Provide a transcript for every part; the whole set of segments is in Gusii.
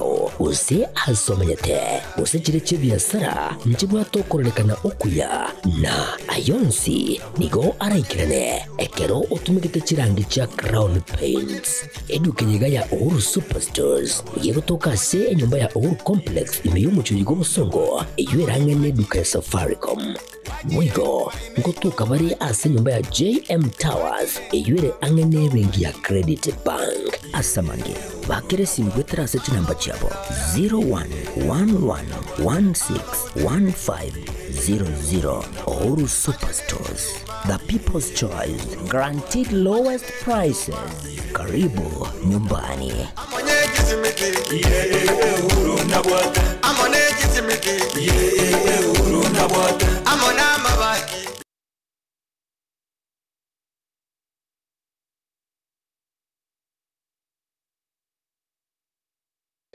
yao, gose ase omenyete, gose chire chi'ebiasara nchibwate okororekana okuya, na ay'onsi nigo araikerane ekero otumegete chirangi chia Crown Paints. Eduka eye iga ya Uhuru Superstores nigo egotoka ase enyomba ya Uhuru Complex ime y'omochie oyo bw'obosongo, eyio ere ang'e n'eduka ya Safaricom. Boigo ngotoka bare ase enyomba ya JM Towers eyio ere ang'e n'ebenki ya Credit Bank. Ase amange, bakera esimi goetera ase chinamba chiabo 0111161500. Uhuru Superstores, the people's choice, guaranteed lowest prices. Karibu nyumbani.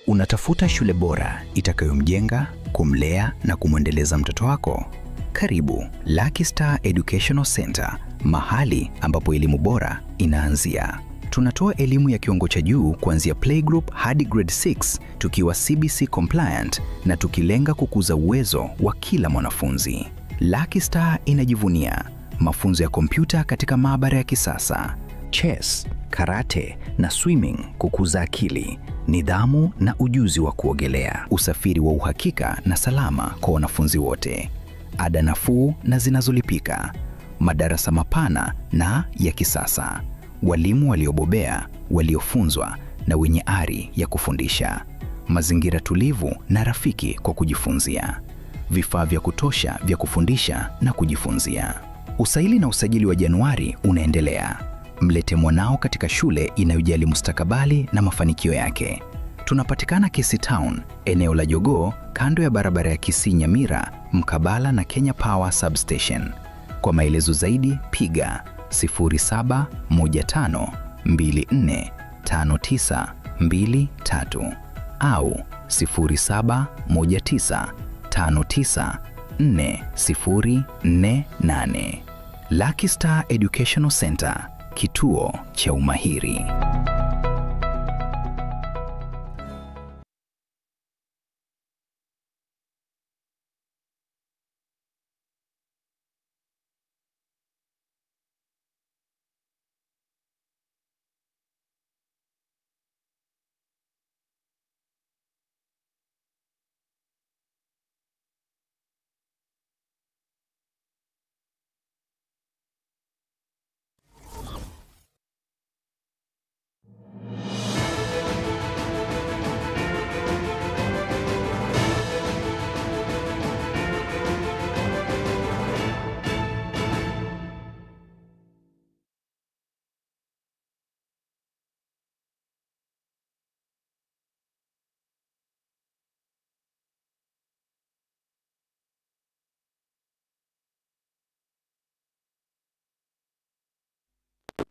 Unatafuta shule bora itakayomjenga, kumlea na kumwendeleza mtoto wako? Karibu Lucky Star Educational Center, mahali ambapo elimu bora inaanzia. Tunatoa elimu ya kiwango cha juu kuanzia playgroup hadi grade 6 tukiwa CBC compliant na tukilenga kukuza uwezo wa kila mwanafunzi. Lucky Star inajivunia mafunzo ya kompyuta katika maabara ya kisasa, chess, karate na swimming kukuza akili, nidhamu na ujuzi wa kuogelea, usafiri wa uhakika na salama kwa wanafunzi wote, ada nafuu na zinazolipika, madarasa mapana na ya kisasa, walimu waliobobea, waliofunzwa na wenye ari ya kufundisha, mazingira tulivu na rafiki kwa kujifunzia, vifaa vya kutosha vya kufundisha na kujifunzia. Usaili na usajili wa Januari unaendelea. Mlete mwanao katika shule inayojali mustakabali na mafanikio yake. Tunapatikana Kisii Town, eneo la Jogoo, kando ya barabara ya Kisii Nyamira, mkabala na Kenya Power Substation. Kwa maelezo zaidi piga 0715245923 au 0719594048. Lucky Star Educational Center, kituo cha umahiri.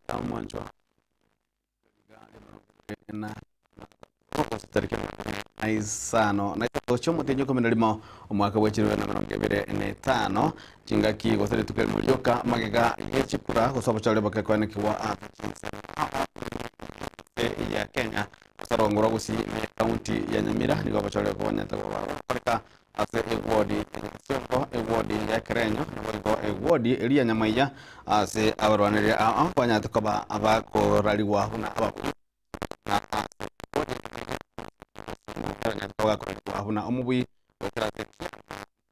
Omwanchwa na isano na isato chiomotienyi ikomi na rimo omwaka bwa chirwe na mirongo ebere na etano chingaki gose rituko erimo rioka magega ye chikura gose obochore bokekoenekigwa ase chinsemo ya Kenya gose orongoro rwa Gusii na ekaunti ya Nyamira nigo obochore bokonyete koba bogokoreka ase ewodi ya Nyasiongo, ewodi ya Ekerenyo naboigo ewodi eria ya Nyamaiya ase abarwaneria ao banyarete koba abakorarigwa buna ababui na ase ewodi ya banyarete koba bakorarigwa buna omobui goetera ase ekiama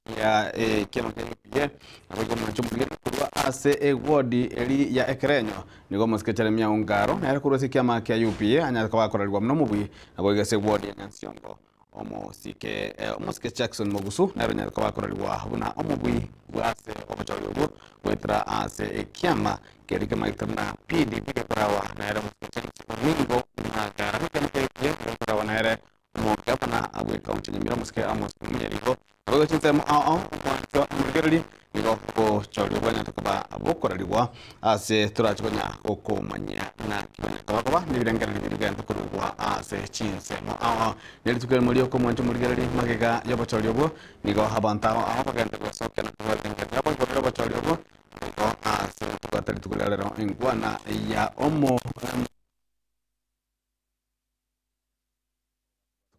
kia ekiama kia UPA naboigo omoanchi omorigeri korwa ase ewodi eri ya Ekerenyo nigo omosike Jeremiah Ongaro nere korwa ase ekiama kia UPA anyarete koba akorarigwa buna omobui naboigo ase ewodi ya Nyansiongo. Omosike omosike Jackson Mogusu nere onyare koba akororigwa buna omobui bw'ase obochori obwo goetera ase ekiama keria kemanyete buna PDP gekoragwa nere omosike James Omingo Magara ekiama keria ekiya gekoragwa nere omogavana bw'ekaunti ya Nyamira omosike Amos Munyerigo Naboigo chinsemo ao ao omwanchwa omorigereria nigo obochori bwanyarete koba bokorarigwa ase torache konya gokomanyia naki banyarete koba koba nebirengererio biria bigento korugwa ase chinsemo ao ao. Nerituko erimo rioka omwanchwa omorigereria magega y'obochori obwo nigo abanto ao ao bagende gosokia na kobua ebirengererio biabo igoro y'obochori obwo nigo ase tobwate rituko ria rero enkwana ya omo.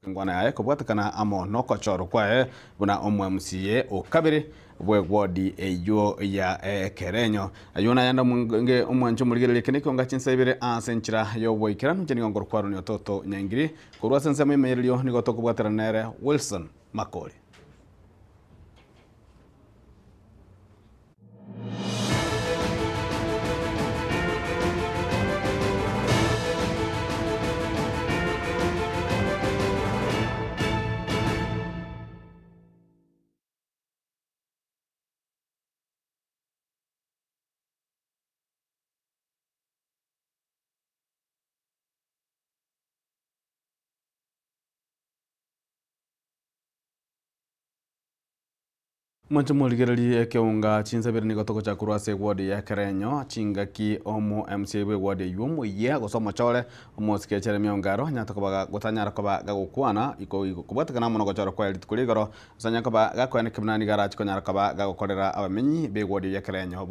Engwana yaye kobwatekana amo nokochorwa kwaye buna omo-MCA o kabere bw'ewodi eyio ya Ekerenyo. Ayio nayande omwange omwanche omorigereria ekio nekeonga chinsa ibere ase enchera y'oboikeranu. Inche nigo nkorokwa Aaron Ototo Nyaingiri. Korwa ase ensemo y'emeyererio nigo tokobwaterana nere Wilson Makori. Mwanche morigererie ekeunga chinsabere nigo togochaka korwa ase eward ya Kerenyo, chingaki omo MCA bwe eward eywo omoyia gose omochore omosike Jeremia Ongaro anyarete koba gotanyara koba gagokwana iko kobwatekana amo nogochora kwaye rituko ria igoro ase anyare koba gakoeneka buna nigo arache konyara koba gagokorera abamenyi be eward ya Kerenyo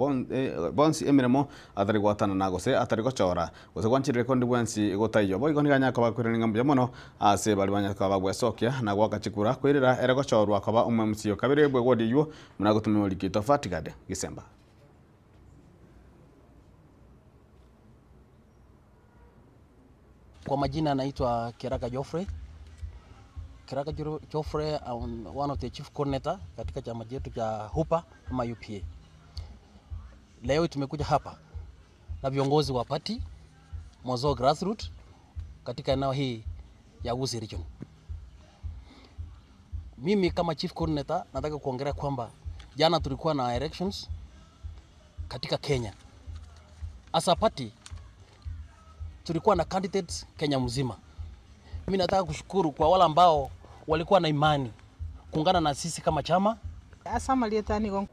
bonsi emeremo atari gwatanana gose atari gochora Gose gwanchirire konde bwensi gotaiyo. Boigo nigo anyare koba akoirania ng'a mbuya mono ase baria banyare koba bagwesokia na goaka chikura, koirera ere gochorwa koba omwemc o kabere bw'egodi eywo, buna gotumia orikito Fatigad Gisemba. Kwa majina naitwa Keraka Geoffrey. Keraka Geoffrey, I'm one of the chief coordinator katika chama chetu cha HUPA ama UPA. Leo tumekuja hapa na viongozi wa party Mwazo grassroots katika eneo hii ya Gusii region. Mimi kama chief coordinator nataka kuongelea kwamba jana tulikuwa na elections katika Kenya. As a party tulikuwa na candidates Kenya mzima. Mimi nataka kushukuru kwa wale ambao walikuwa na imani kuungana na sisi kama chama. Ase amarieta nigo.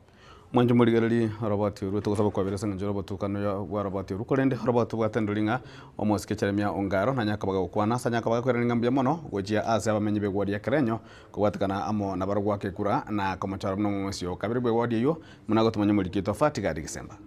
Mwanche morigererie oroboti orwo togosaba kwabera ase engencho y'obotukanu bwa oroboti orwo, korende oroboti bwate ndori ng'a omosike Jeremia Ongaro nanye akoba gagokwana ase anye akoba gakoirania ng'a mbuya mono gochia ase abamenyi b'ewodi ya Kerenyo kobwatekana amo nabarobwo goaka ekura na komochora buna omomosi o kabere bw'ewodi eyio buna gotomanya omoriki oito Fatigadi Gisemba.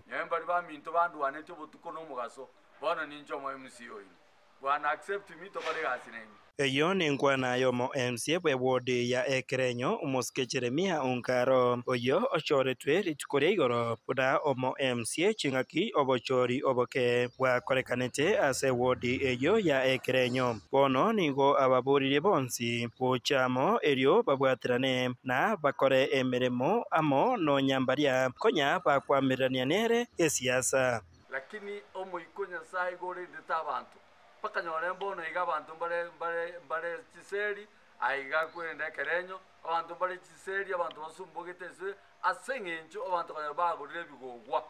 Nyowe mbaria baminto bandwanetie obotuko na omogaso, bono ninche omo MC oino. Bwana accept me tokore egasi nainwe. Eyio nenkwana y'omo MCA bw'eward ya Ekerenyo, omosike Jeremia Ongaro, oyio ochoretwe rituko ria igoro buna omo MCA chingaki obochori oboke bwakorekanete ase eward eyio ya Ekerenyo. Bono nigo ababoririe bonsi gocha amo erio babwaterane na bakore emeremo amo nonya mbaria konya bakwamererania nere gesiasa. Lakini Omoika o Nyasae igo orendete abanto, mpaka nyore mbono iga abanto mbare mbare mbare chiseri, aiga kwerenda ekerenyo, abanto mbare chiseri, abanto basumbogete ase ase eng'encho abanto konyora bagorire ebigogwa,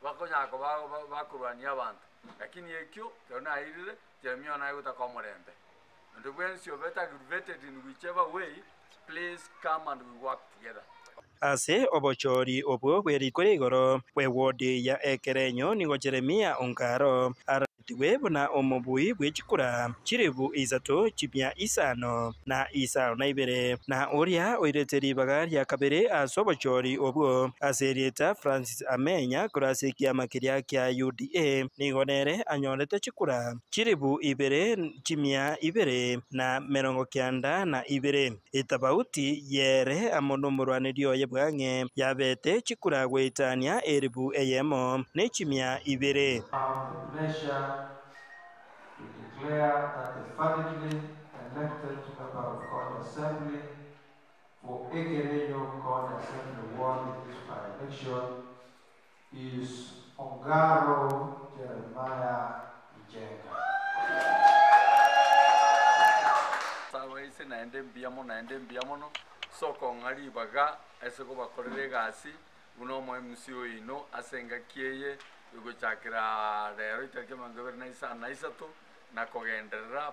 bakonyara koba ba bakorwania abanto. Lakini ekio ekero nairire, Jeremia one aye gotaka omorembe. Onde bwensi obete aggravated in whichever way, please come and we work together. Ase obochori obwo bwe riko ria igoro bw'ewodi ya ekerenyo nigo Jeremia Ongaro araretigwe buna omobui bwe chikura chilifu isato chimia isano na isano na ibere, na oria oirete ribaga ria kabere ase obochori obwo ase erieta Francis Amenya korwa ase ekiama keria kia UDA nigo nere anyorete chikura chilifu ibere chimia ibere na merongo kianda na ibere. Etabauti y'ere amo nomorwaneria oye bw'ang'e yabete chikura goetania elifu eyemo ne chimia ibere. I have the pleasure to declare that the validly elected member of County Assembly for Ekerenyo County Assembly Ward in this by-election is Ongaro Jeremiah Njenga. Ase abaise naende mbuya mono, naende mbuya mono ase okong'a ribaga ase kobakorera egasi buna omo MC oino ase engaki eye egochakera rero etariki emerongo ebere na isano na isato na kogenderera.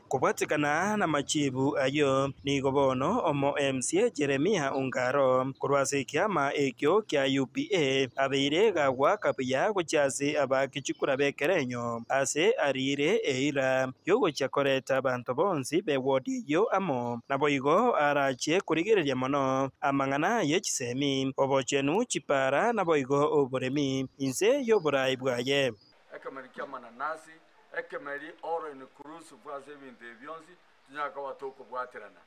Kobwatekana namachibu ayio, nigo bono omo MCA Jeremia Ongaro korwa ase ekiama ekio kia UPA abeire gagoaka buya gochia ase abaaki chikura b'ekerenyo ase ariire eira y'ogochia koreta abanto bonsi b'eward eyio amo naboigo arachie korigereria mono amang'ana ye chisemi, obochenu, chipara naboigo oboremi inse y'oborai bwaye. Ekemeri ki'amananasi. ekemeri all inclusive ase ebinto ebi bionsi, tonyare koba tokobwaterana.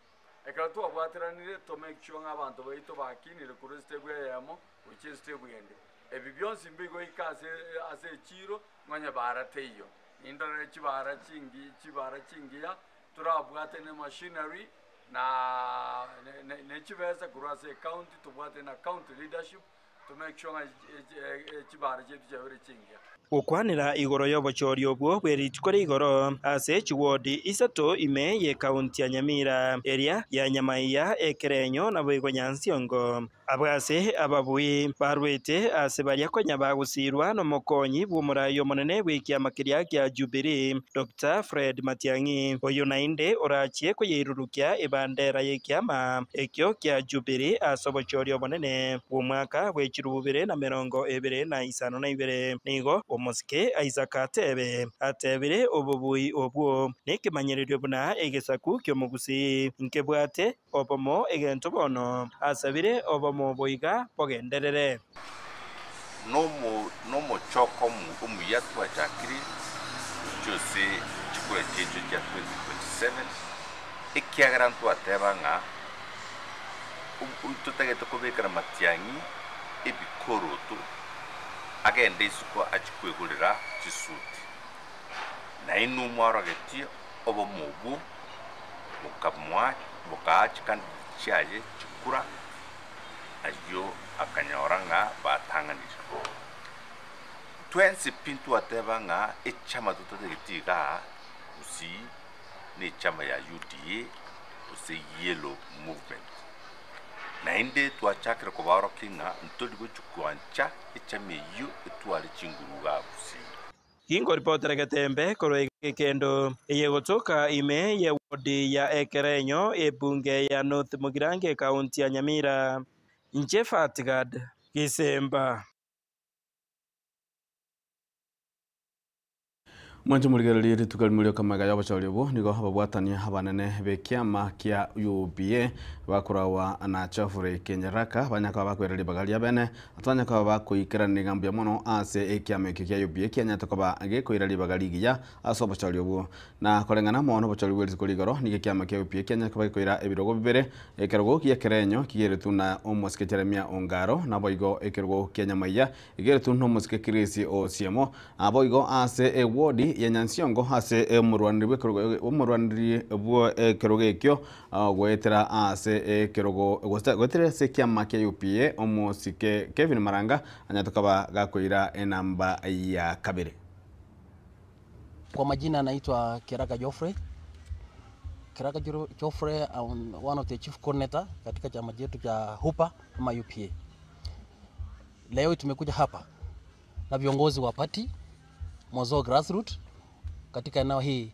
Ekero twabwateranire, to make sure ng'a abanto baito bakinire korwa estep eyemo gochia estep ende. Ebi bionsi mbigoika ase ase echiro nonye bara teiyo. Nindorere chibara chingi chibara chingiya, torabwate ne machinery na ne chibesa korwa ase ecounty, tobwate na county leadership, to make sure ng'a chibara chiaito chiabeire chingiya. Gokwanera igoro y'obochori obwo bwe rituko ria igoro ase chiwodi isato ime y'ekaunti ya Nyamira, eria ya Nyamaiya, Ekerenyo naboigo Nyansiongo. Abwo ase ababui barwete ase baria konya bagosiirwa nomokonyi bw'omoraai omonene bw'ekiama keria kia Jubilee, Doctor Fred Matiang'i, oyio naende orachie koyeirurukia ebandera y'ekiama ekio kia Jubilee ase obochori obonene bw'omwaka bwe chirubu bibere na merongo ebere na isano na ibere. Nigo omosike Isaka atebe, atebire obobui obwo nekemanyererio buna egesaku ki'omogusii nkebwate obomo egento bono asabire obomo boiga bogenderere. Nomochoko omuya twachakire gochia ase chikura chiaito chia 2027, ekiagera ntwateba ng'a totagete kobekera matiang'i ebikoroto agende isiko achie kwegorera chisuti. Nainwe mwarogetie obomo obwo bokamoa bokaa chicandidate chiaye chikura, ayio akanyora ng'a batang'anire. Twensi pi ntwateba ng'a echama totagete igaa Gusii ne echama ya UDA gose Yellow Movement. Naende twachakire kobaorokia ng'a ntori gochia koancha echama eyio etware chinguru igaa Gusii. Ginkoripotera getembe korwa egekendo eye gotoka ime ye ward ya Ekerenyo ebunge ya North Mugirango ekaunti ya Nyamira. Inche Fatgad Gisemba. Mwanche morigererie rituko erimo rioka magega y'obochori obwo nigo ababwatani abanene b'ekiama kia UPA bakorawa na Geoffrey Kenyeraka banyaka bakoira ribaga ria bene atanya koba bakoikerania iga mbuya mono ase ekiama ekio kia UPA kianyarete koba gekoira ribaga rigiya ase obochori obwo. Na koreng'ana amo nobochori bwe rituko rigoro nigo ekiama kia UPA kianyarete koba gekoira ebirogo bibere, ekerogo gi'ekerenyo kigeretwe na omosike Jeremia Ongaro, naboigo ekerogo kia Nyamaiya Egeretwe nomosike Chris Osiemo. Naboigo ase ewodi ya Nyansiongo ase omorwaneri bw'ekerogo omorwaneri bw'ekerogo ekio goetera ase ekerogo goetera ase ekiama kia UPA omosike Kevin Maranga anyarete koba gakoira enamba ya kabere. Kwa majina naitwa Kiraka Geoffrey. Kiraka Geoffrey, I'm one of the chief coordinator katika chama chetu cha HUPA ama UPA. Leo tumekuja hapa na viongozi wa party Mwazo grassroots katika eneo hii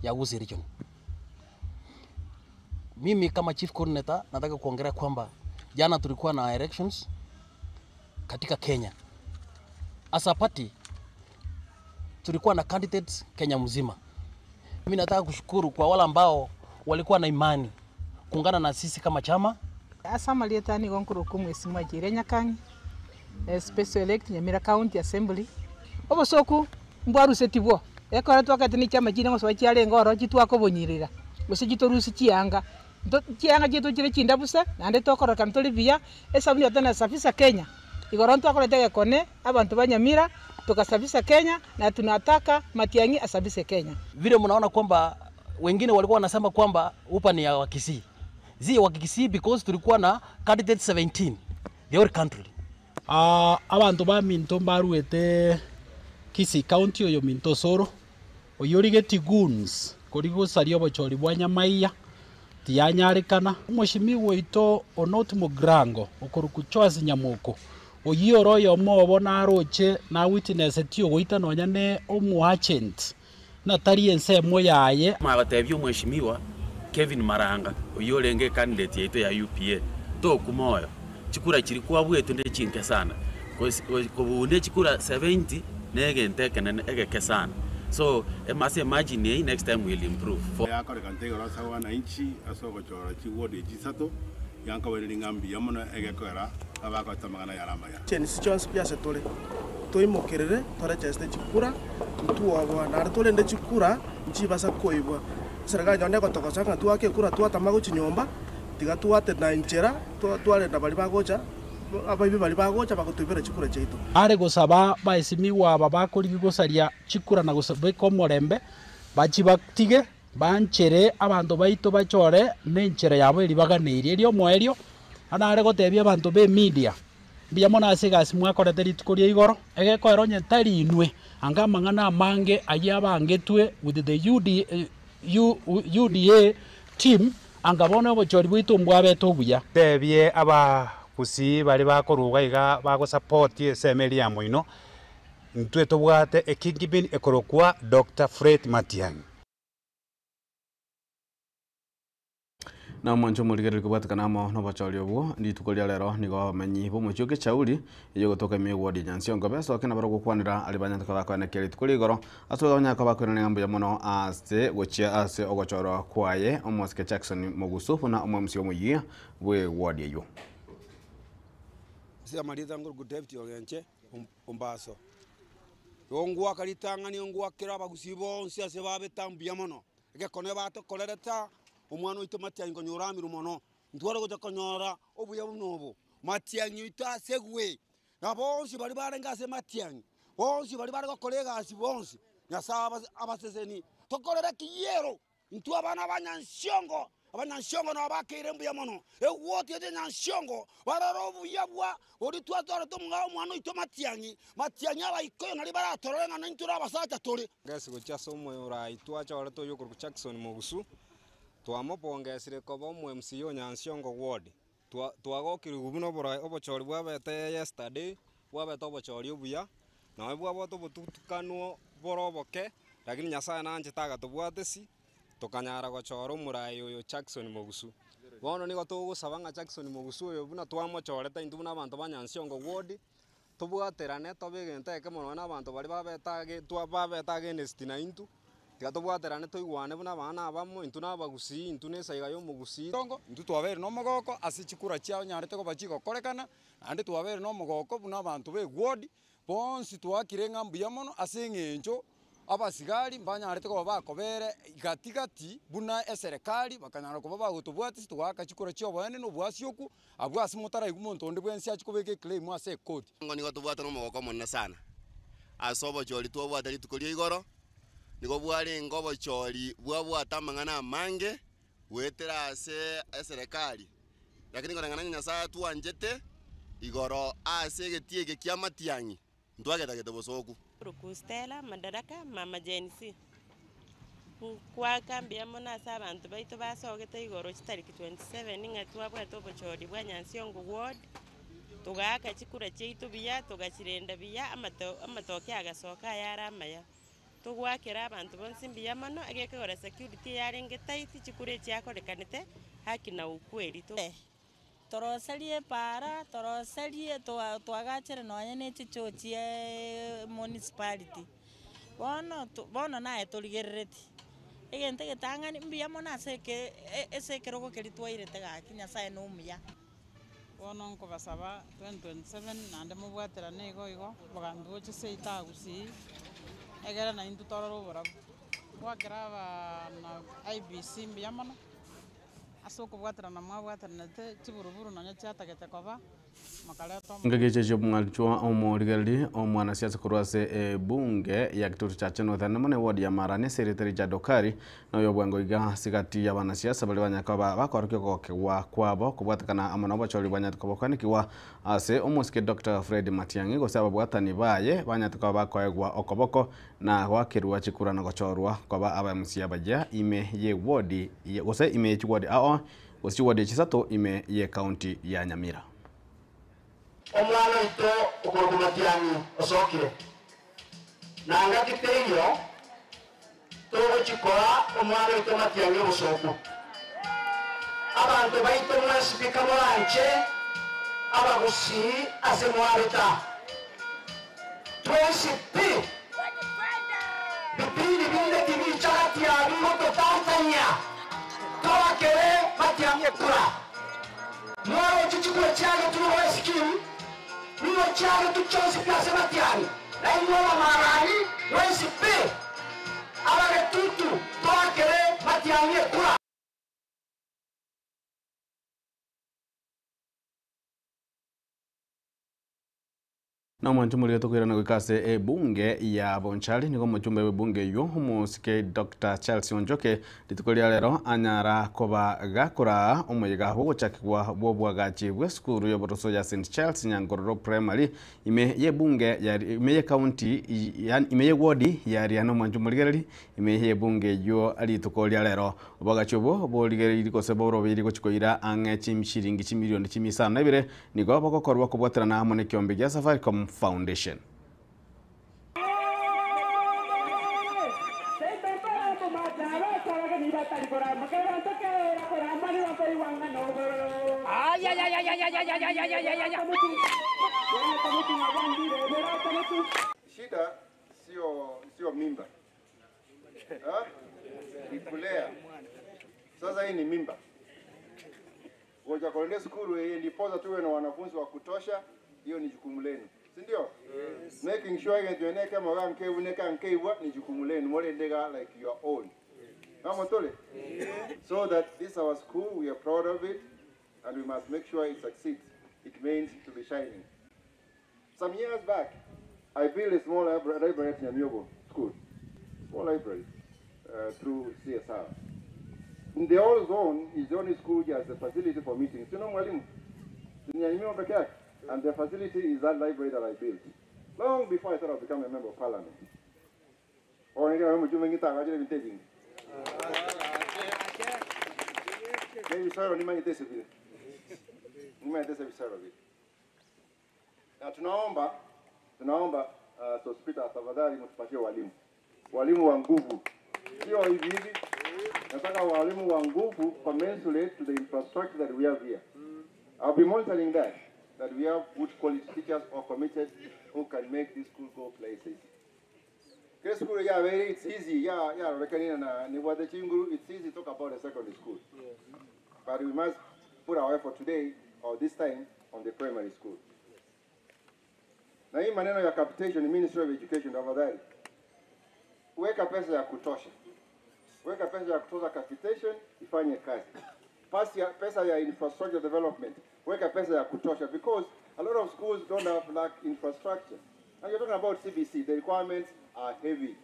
ya Gusii region. Mimi kama chief coordinator nataka kuongelea kwamba jana tulikuwa na elections katika Kenya. As a party tulikuwa na candidates Kenya mzima. Mimi nataka kushukuru kwa wale ambao walikuwa na imani kuungana na sisi kama chama. Ase amarieta nigo nkorokwa Omwesimwa Jire Nyakangi, Special Elect Nyamira County Assembly. Obosoku mbwarusetibwo, ekero twakete ne chiama chiria ngosoa chiarenge ororo chitwakobonyirera, gose chitorusie chianga. Nto chianga chiaito chire chindabu se, naende tokororekana tore buya, esabuni yotana safisha Kenya. Igoro ntwakorete egekone, abanto ba Nyamira, tokasafisha Kenya, na tunataka Matiang'i asafishe Kenya. Vile mnaona kwamba wengine walikuwa wanasema kwamba UPA ni ya Wakisii. Si Wakisii because tulikuwa na candidate 17 the whole country. Ah, abanto baminto mbaruete Kisii County oyo minto Osoro, oyio origetie goons kori gosaria obochori bwa Nyamaiya tiyanyarekana. Omoshimiwa oito Onot Mugrango okorokwa Joas Nyamoko oyio ore oyomo obo naroche na witnessetie ogoita nonya ne omoagent na tari ensemo yaye. Mwagotebia omweshimiwa Kevin Maranga oyio orenge ecandidate yaito ya UPA tokwa moyo, chikura chiria kwabwetwe ne chinke sana, kobua chikura 70 negento ekenene egeke sana, so ase emargin eyio next time we will improve. Yakorekana igoro ase wananchi ase ogochora chiward echi isato, iga nkobairaneria ng'a mbuya mono egekogera. Abagoeta amang'ana ayare amaya. Chinse chionsi pi ase tore, toimokerere torecheste chikura, ntwoboa, naende torende chikura nchibasa koibwa. Eserekari nonye negotogosa ng'a twake ekura twatama gochia nyomba, tiga twate na inchera twarenda baria bagocha, abaibi baria bagocha bagotoibera chikura chiaito. Are gosaba abaesimigwa aba bakorigia gosaria chikura na gosabeka omorembe, bachibatige, Banchere abanto baito bachore nenchera yabo eria baganeirie. Erio omoerio nare gotebia abanto b'emedia, mbuya mono ase egasi mwakorete rituko ria igoro, egekoera onye tari inwe, anga amang'ana amange ayio abangetwe with the UD, UDA team, anga bono obochori bwaito mbwabete obuya. Tebie abagusii baria bakoruga iga bagosapoti esemo eria ya moino, Intwe tobwate ekingpin ekorokwa Doctor Fred Matiang'i. Na omwancho omorigereria kobwatekana amo nobochori obwo, rituko ria rero nigo abamenyi b'omochie o Kichauri, eyio gotoka ime y'eward ya Nyansiongo besoke na barabwo gokwanera aria banyarete koba bakoenekia rituko ria igoro ase igo banyare koba bakoirania ng'a mbuya mono ase gochia ase ogochorwa kwaye omosike Jackson Mogusu buna omwamisi omoyia bw'eward eyio. Ase amarieta ngorokwa David Ogenche. Ombaso. Igo ngoaka ritang'ani ngoakere abagusii bonsi ase babete mbuya mono, egekone batokorerete aa, omwana oito Matiang'i konya oramirwe mono, ntware gocha konyora obuya buna obo. Matiang'i oito asegwe, na bonsi baria barenge ase Matiang'i, bonsi baria bare gokora egasi bonsi, Nyasaye abase abasesenie. Tokorere kiyero. Intwe abana ba Nyansiongo, abanyansiongo nabo bakeire mbuya mono. Egwoti ete Nyansiongo, barore obuya bwa oria twatwarete omogaka omwana oito Matiang'i. Matiang'i Abaikoyo nario baratorore ng'a naintwe tore abasacha tore. Gesi gochia ase omorai twachorete oyio okorokwa Jackson Mogusu, twamopongesire koba omo MCA o Nyansiongo ward. Twagokirigwe buna oborai obochori bwabete yesterday, bwabete obochori obuya, nonye bwabwate obotutukanwa bore oboke, lakini Nyasaye nanchete agatobwatesi, tokanyara gochora omorai oyo Jackson Mogusu. Bono nigo togosaba ng'a Jackson Mogusu oyo buna twamochorete intwe buna abanto ba Nyansiongo ward, tobwaterane tobe egento ekemo nonye na abanto baria babete age twa babete against naintwe, tiga tobwaterane toigwane buna abana abamo, intwe na abagusii, intwe na esaiga ya omogusii. Intwe twabeire nomogoko ase chikura chianyarete koba chigokorekana, naende twabeire nomogoko buna abanto b'eward, bonsi twakire ng'a mbuya mono ase eng'encho Abasigari mbanyarete koba bakobera gati gati buna eserekari, bakanyara koba bagotobwatia togaaka chikura chi'oboene na oboasioku, abwo ase motaraigwe monto onde bwensi achie kobeka eclaim ase ekoti. Nigo nigo tobwate nomogoko omonene sana ase obochori twabwate rituko ria igoro, nigo bwarenge obochori bwabwate amang'ana amange goetera ase eserekari, lakini koreng'ana ng'a Nyasaye atwanchete igoro ase egetii eke ki'amatiang'i. Ntwagetagete bosooku. Ruku Stella Madaraka mama Gen Z. Nkwaka mbuya mono ase abanto baito basogete igoro chitariki 27 ng'a twabwate obochori bwa Nyansiongo ward, togaaka chikura chiaito buya togachirenda buya amato amatoke agasoka ayare amaya. Togwakera abanto bonsi mbuya mono egekogera security eyarenge tight chikura echiakorekanete haki na ukweli. Toroserie epaara, toroserie twagachere nonye ne chichoo chia municipality. Bono to bono naye torigereretie, egento egetang'ani mbuya mono ase eke ase ekerogo keria twairete gaki Nyasaye na omuya. Bono nkobasaba 2027 naende mobwaterane igo igo, obogambi boche seito aa Gusii, egere naintwe torore oborabu. Goakera abana IEBC mbuya mono. Ase okobwaterana mwabwateranete chiburuburu nonya chiatagete koba, mokareta omo. Ngaki echi chi'omwanchwa omorigereria omwanasiasa korwa ase ebunge ya Kitutu Chache North amo na eward ya Marani ase erieta Richard Okari na oyo bwango iga ase gati y'abanasiasa baria banyare koba bakorokia ogokegwa kwabo kobwatekana amo na obochori bwanyarete koba okwanekigwa ase omosike Doctor Fred Matiang'i gose ababwatani baye banyarete koba bakoegwa okoboko na goakerwa chikura na gochorwa koba aba MCA abayia ime y'ewodi gose ime ye chiwodi ao gose chiwodi chisato ime y'ecounty ya Nyamira. Omwana oito okorokwa Matiang'i osokire, na ngaki teiyo togochia koa omwana oito Matiang'i obosooku. Abanto baito mwensi pi kamoranche abagusii ase mwabeta. Twensi pi, bipindi binde tibicha gati ya bigototantania, tobakere batiamie kura. Mwaroche chikura. Chikura chiagetwe nigo esikimu, nigo chiagetwe chionsi pi ase Matiang'i, na inwe abamarani mwensi pi, abagetutu, toakere Matiang'i ekura. Na omwancho omorire tokoirana goika ase ebunge ya Bonchari nigo omochumbe bw'ebunge eywo omosike Dr. Charles Onjoke rituko ria rero anyara koba gakoraa omoyega bwogochakigwa bw'obwagachi bw'esukuru y'oboroso ya St. Charles Nyankororo Primary ime y'ebunge ya ime y'ekaunti yani ime y'ewodi ya Riana omwancho omorigereri ime y'ebunge eywo rituko ria rero obwagachi obwo borigereiri gose borobeiri gochi koira ang'e chimishiringi chimilioni chimisano na ibere nigo bogokorwa kobwaterana amo na ekiombe gia Safaricom Foundation. Shida sio mimba ha? Ni kulea. Sasa hii ni mimba. Ngoja kolende skuru hii ndiposa tuwe na wanafunzi wa kutosha, hiyo ni jukumu lenu, si ndio? Yes. Making sure that you neka mwa nkevu neka nkewa ni jukumu lenu, more ndega like your own. Kama tole? So that this our school, we are proud of it and we must make sure it succeeds. It means to be shining. Some years back, I built a small library at Nyamiobo School, small library through CSR. In the old zone is the only school which has a facility for meetings. You know, mwalimu, ni Nyamiobo peke yake. And the facility is that library that I built long before I thought I'd become a member of parliament. Na tunaomba Sospita tafadhali mtupatie walimu wa nguvu, sio hivi hivi. Nataka walimu wa nguvu commensurate to the infrastructure that we have here. I'll be monitoring that we have good quality teachers or committed who can make this school go places. This school, yeah, very, it's easy. Yeah, yeah, it's easy to talk about a secondary school. Yes. But we must put our effort today or this time on the primary school. Na hii maneno ya capitation, Ministry of Education, tafadhali. Weka pesa ya kutosha. Weka pesa ya kutosha capitation, ifanye kazi. Pesa ya infrastructure development, weka pesa ya kutosha, because a lot of schools don't have lack infrastructure. And you're talking about CBC, the requirements are heavy.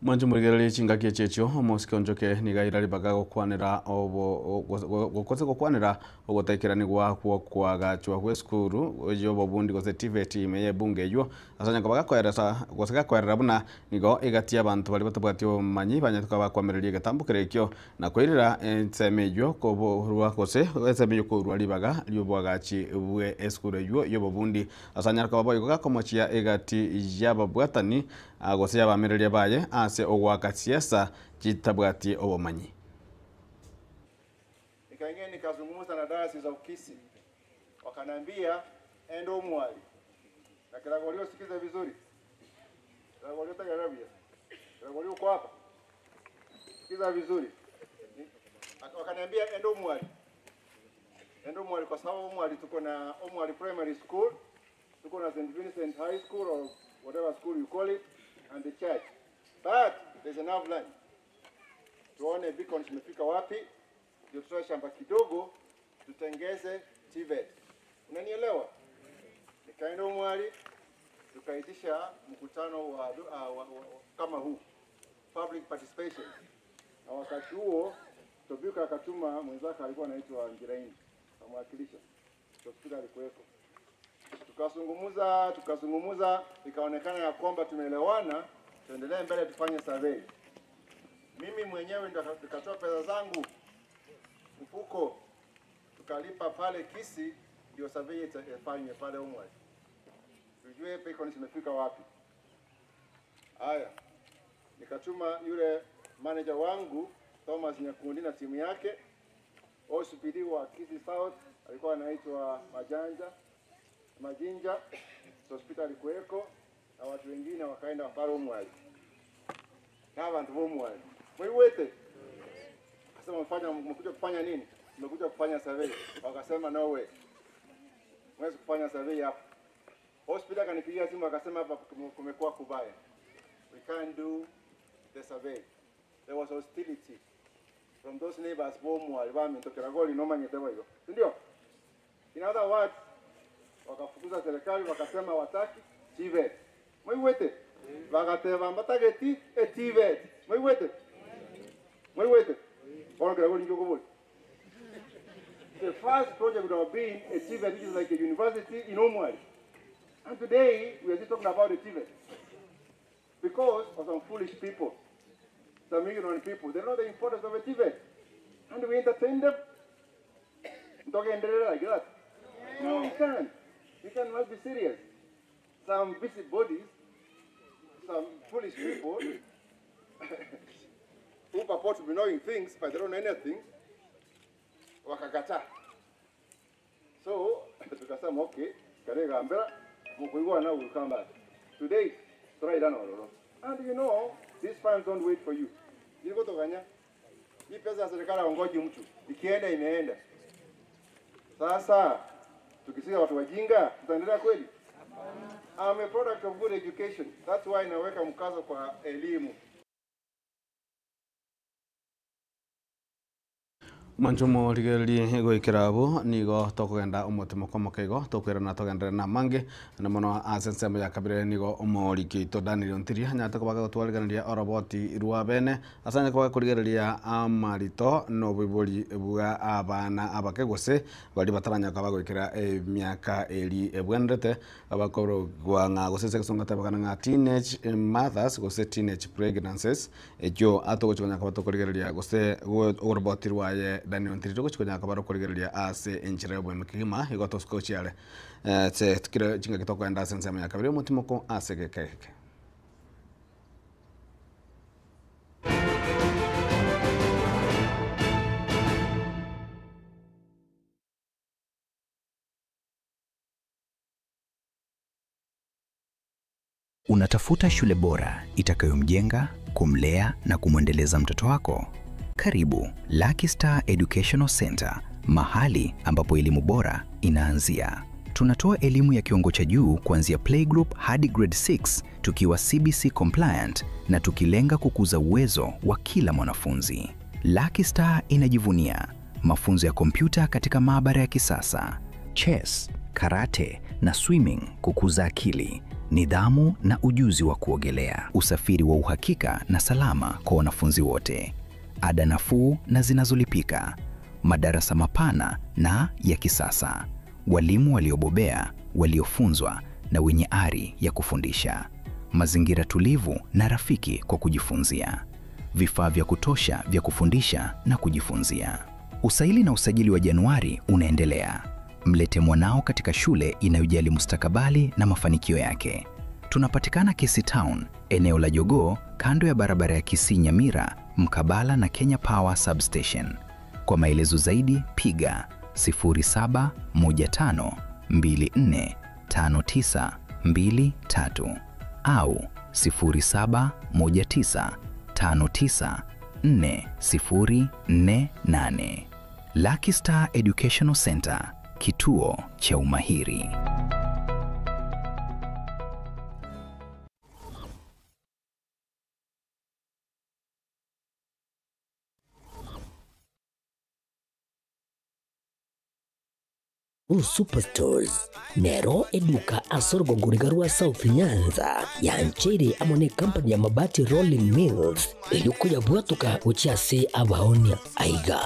Mwancho murigereri chingaki echio omosike Onjoke niga ribaga gokwanera gokose gokwanera ogotekeranigwa kwagachwa gwe esukuru eyo obundi gose TVET ime y'ebunge eywo ase nyango bagakoeresa gose gakoerera buna nigo egatia abantu bari batabwati obomanyi banyatuka bakwamereria egetambukero ekio na koirera ensemo eywo koborwa gose ensemo eywo korwa ribaga riobwagachi bwe esukuru eywo y'obobundi ase nyaraka baboigo gakomochia egati y'ababwatani gose y'abamereria baye ase ogwaka siasa chitabwati obomanyi. Nikaingia nikazungumza na diocese of Kisii, wakaniambia endo mwali na Kiragolio, sikiza vizuri, Kiragolio tagarabia, Kiragolio uko hapa, sikiza vizuri. Wakaniambia endo mwali, endo mwali, kwa sababu mwali tuko na Omwali Primary School, tuko na St. Vincent High School or whatever school you call it, and the church. But there's enough land. Tuone beacons zimefika wapi, ndio tutoe shamba kidogo tutengeze TVET. Unanielewa? Nikaenda Omwali tukaitisha mkutano wa kama huu, public participation. Na wakati huo Tobiko akatuma mwenzake alikuwa anaitwa Ngiraini amwakilisha. Tobiko alikuwepo. Tukazungumza, ikaonekana ya kwamba tumeelewana, tuendelee mbele tufanye survey. Mimi mwenyewe ndo nikatoa pesa zangu mfuko, tukalipa pale Kisii ndio survey ifanywe pale Omwali, tujue beacons imefika wapi. Haya, nikatuma yule manager wangu Thomas Nyakundi na timu yake. OCPD wa Kisii South alikuwa anaitwa Majinja, hospital alikuweko. na watu wengine wakaenda pale Omwali na abantu bomwali mwiwete akasema mfanya mmekuja kufanya nini? Mmekuja kufanya survey. Wakasema no way, mwezi kufanya survey hapa. Hospital akanipigia simu akasema hapa kumekuwa kubaya, we can't do the survey. There was hostility from those neighbors bomwali bamintokera goli nomanyete boigo, si ndio? In other words, wakafukuza serikali wakasema wataki TVET. Mwiwete bakateba mbatageti e TVET. Mwiwete mwiwete orokera goli njoko boli. The first project would have been a TVET, which is like a university in Omwali. And today we are just talking about a TVET because of some foolish people, some ignorant people. They know the importance of a TVET. And we entertain them. Mtoke endelea like that. No, we can't. We cannot be serious. Some busybodies, some foolish people who purport to be knowing things but they don't know anything, wakakataa. So tukasema okay, karega mbera mukuigwa now will come back. Today, try it on. And you know, these funds don't wait for you. Ilikotokanya. Hii pesa ya serikali haongoji mtu. Ikienda imeenda. Sasa tukisikia watu wajinga, tutaendelea kweli? I'm a product of good education. That's why naweka mkazo kwa elimu. Mwanchumo rigererie goikera abo nigo tokogenda omotemo kwa mokaigo tokwirana togendere na mange na mono ase ensemo ya kabere nigo omoriki oito Daniel Ontiria nyate kobaga gotwarigereria oroboti rwa bene ase anya kobaga korigereria amarito na oboibori bwa abana abake gose bari bataranya koba goikera emiaka eri ebwenderete abakorogwa ng'a gose ase egesongo tebakana ng'a teenage mothers gose teenage pregnancies ekio atogochikonya koba tokorigereria gose oroboti rwaye Daniel Ontiria togochikonya koba rokorigereria ase enchera ya obwemi kegima igo tosuka se kire chingaki tokoenda ase ensemo ya kabere omotimoko ase geke. Unatafuta shule bora itakayomjenga, kumlea na kumwendeleza mtoto wako? Karibu Lucky Star Educational Center, mahali ambapo elimu bora inaanzia. Tunatoa elimu ya kiwango cha juu kuanzia playgroup hadi grade 6 tukiwa CBC compliant na tukilenga kukuza uwezo wa kila mwanafunzi. Lucky Star inajivunia mafunzo ya kompyuta katika maabara ya kisasa, chess, karate na swimming kukuza akili, nidhamu na ujuzi wa kuogelea, usafiri wa uhakika na salama kwa wanafunzi wote, ada nafuu na zinazolipika, madarasa mapana na ya kisasa, walimu waliobobea, waliofunzwa na wenye ari ya kufundisha, mazingira tulivu na rafiki kwa kujifunzia, vifaa vya kutosha vya kufundisha na kujifunzia. Usaili na usajili wa Januari unaendelea. Mlete mwanao katika shule inayojali mustakabali na mafanikio yake. Tunapatikana Kisii Town, eneo la Jogoo, kando ya barabara ya Kisii Nyamira, mkabala na Kenya Power Substation. Kwa maelezo zaidi piga 0715245923 au 0719594048. Lucky Star Educational Center, kituo cha umahiri. Superstores nero eduka asorogongoriga rwa South Nyanza yanchere amo ne company ya Mabati Rolling Mills eyuko yabwatuka gochiase abaonia aiga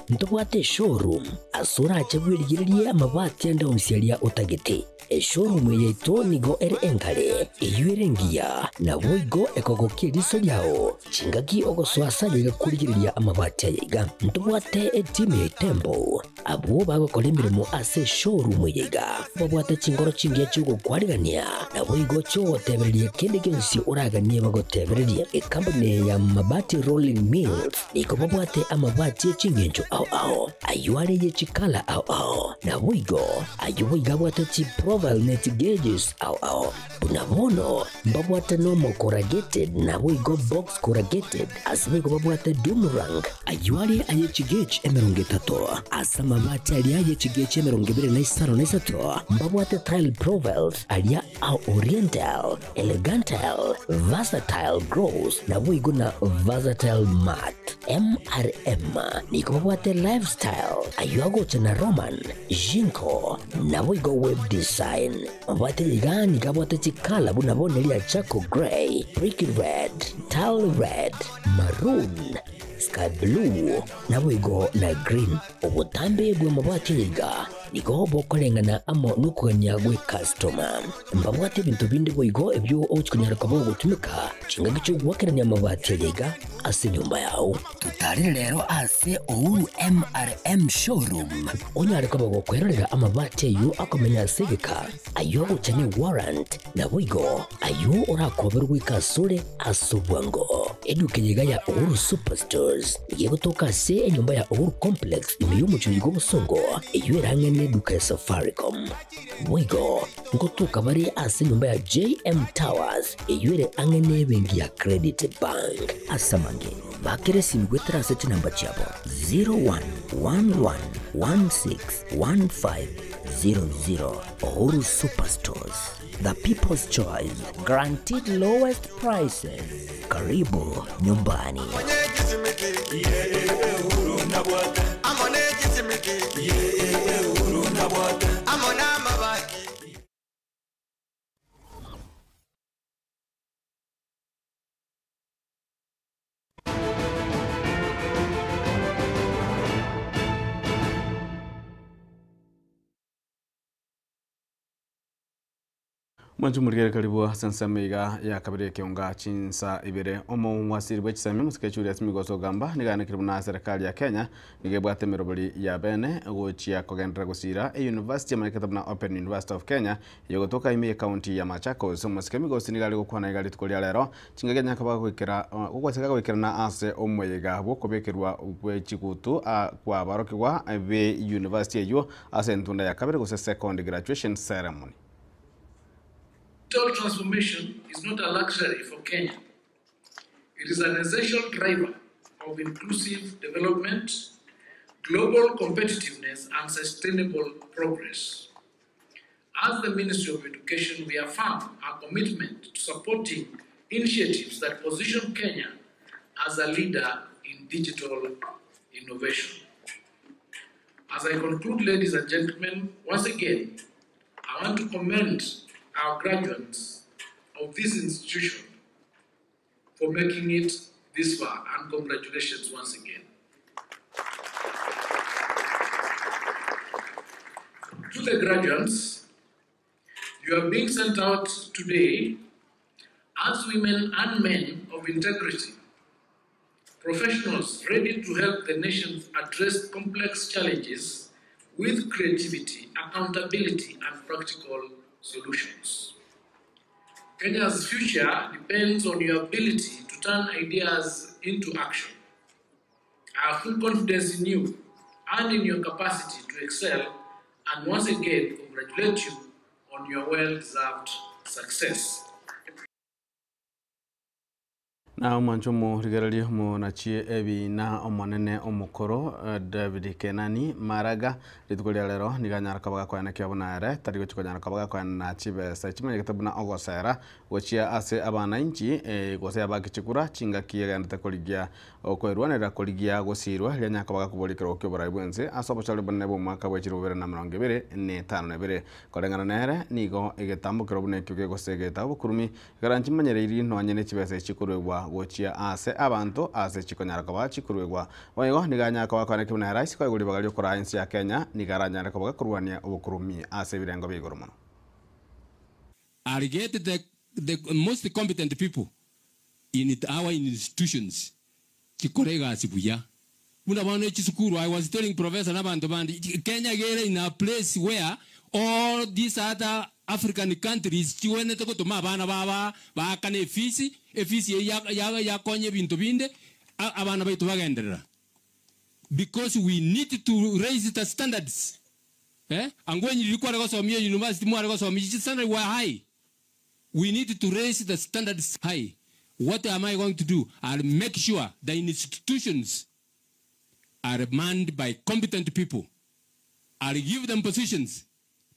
ntobwate showroom asora achabwirigererie amabati ande onsiaria otagete. Eshowroom yaito nigo ere enkare eyuere ngiya nabo igo ekogokia eriso riao chingaki ogoswasa rigakurigereria amabati ayaiga. Ntobwate etimu ya Tembo abwo bagokora emirimo ase showroom yaiga babwate chingoro chingiya chiogokwarigania nabo igo chiogotebereria kende gionsi oraganie bagotebereria. Ekampani ya Mabati Rolling Mills nigo babwate amabati echingencho ao ao, ayio are ye chikala ao ao, naboigo ayio boigo abwate chiprofile ne chigeges ao ao. Buna bono mbabwate normal corrugated naboigo box corrugated, ase boigo babwate doomerang, ayio are aye chigauge 30, ase amabati aria aye chigauge 23 na 3, mbabwate tile profiles aria a oriental, elegantile, versatile gloss, naboigo na versatile matte. MRM nigo babwate lifestyle, ayio agocha na Roman, Jinko, naboigo web design. Mabwate iga nigo abwate chikala buna bono eria charcoal grey, brick red, tile red, maroon, sky blue, naboigo na green. Obotambe bw'amabati iga nigo bokoreng'ana amo nokogania gw'ekastoma. Mbabwate ebinto binde boigo ebio ogochia konyara koba ogotumeka chingaki chi'ogoakerania amabati aya iga ase enyomba yao. Totarire rero ase Uhuru MRM Showroom onyare koba gokwerorera amabati ayio akomenya ase egeka, ayio agocha ne warrant, naboigo ayio orakoberwe goika asore ase obwango. Eduka eye iga ya Uhuru Superstores nigo egotoka ase enyomba ya Uhuru Complex ime y'omochie oyo bw'obosongo, eyio ere ang'e neduka ya Safaricom. Boigo ngotoka bare ase enyomba ya JM Towers eyio ere ang'e nebenki ya Credit Bank. Ase amange, bakere esimi goetera ase chinamba chiabo 0111161500. Uhuru Superstores, the people's choice, guaranteed lowest prices. Karibu nyumbani. Mwancho murigere karibu ase ensemo iga ya kabere ekeonga chinsa ibere. Omong'wasiri bwa chisemi mosike Julius Migoso Ogamba nigo ayanekire buna serikali ya Kenya nigo ebwate emerobori ya bene gochia kogenderera gosira e-university emanyekanete buna Open University of Kenya eyogotoka ime ye county ya Machakos. Omosike Migosi nigo are gokwana iga rituko ria rero chingaki anyare koba goikera gogwaseka goikerana ase omoyega bw'okobekerwa bwe chigutu kwabarokigwa be university eywo ase entunda ya kabere gose second graduation ceremony. Digital transformation is not a luxury for Kenya. It is an essential driver of inclusive development, global competitiveness, and sustainable progress. As the Ministry of Education, we affirm our commitment to supporting initiatives that position Kenya as a leader in digital innovation. As I conclude, ladies and gentlemen, once again, I want to commend our graduates of this institution for making it this far, and congratulations once again. To the graduates, you are being sent out today as women and men of integrity, professionals ready to help the nation address complex challenges with creativity, accountability, and practical solutions. Kenya's future depends on your ability to turn ideas into action. I have full confidence in you and in your capacity to excel, and once again congratulate you on your well-deserved success. Na omwancho omorigereria omonachie ebina omonene omokoro David Kenani Maraga rituko ria rero nigo anyara koba gakoena kiabo nere tari gochi konyara koba gakoena chibesa chimanyegete buna ogosera gochia ase abananchi gose abakichikura chingaki egendete korigia okoerwanera korigia gosirwa riria anyara koba gakoboria ekerogo kia oborai bwense ase obochori bonene bwa omwaka bwa 2025 koreng'ana nere nigo egetambokero buna ekio kegosegeta obokurumi ekero nchimanyereiri nonye ne chibesa echi chikorwegwa gochia ase abanto ase chikonyara koba chikorwegwa boigo nigo anyara koba kwane buna rais koigwa ribaga ria okoraa ense ya Kenya nigo aranyare koba gakorwania obokurumi ase ebirengo bia igoro mono. I'll get the most competent people in our institutions chikore egasi buya buna bono chisukuru. I was telling professor n'abantu bandi, Kenya gere in a place where all these other African countries chiwenete gotuma abana baba baakana efisi efisi yakonya ebinto binde abana baitu bagenderera. Because we need to raise the standards. Eh? Angwenyi riria kware gosomia university mware gosomia chi standard were high. We need to raise the standards high. What am I going to do? I'll make sure the institutions are manned by competent people. I'll give them positions,